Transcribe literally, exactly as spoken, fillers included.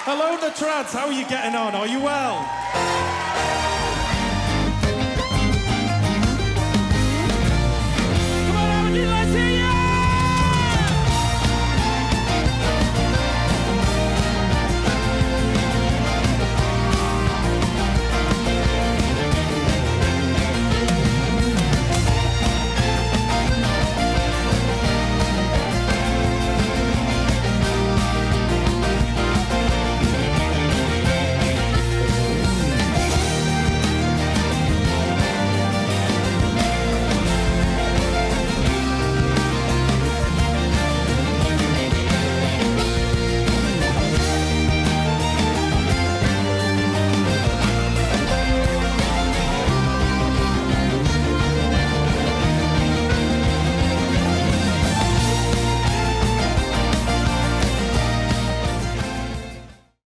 Hello, the Trads. How are you getting on? Are you well?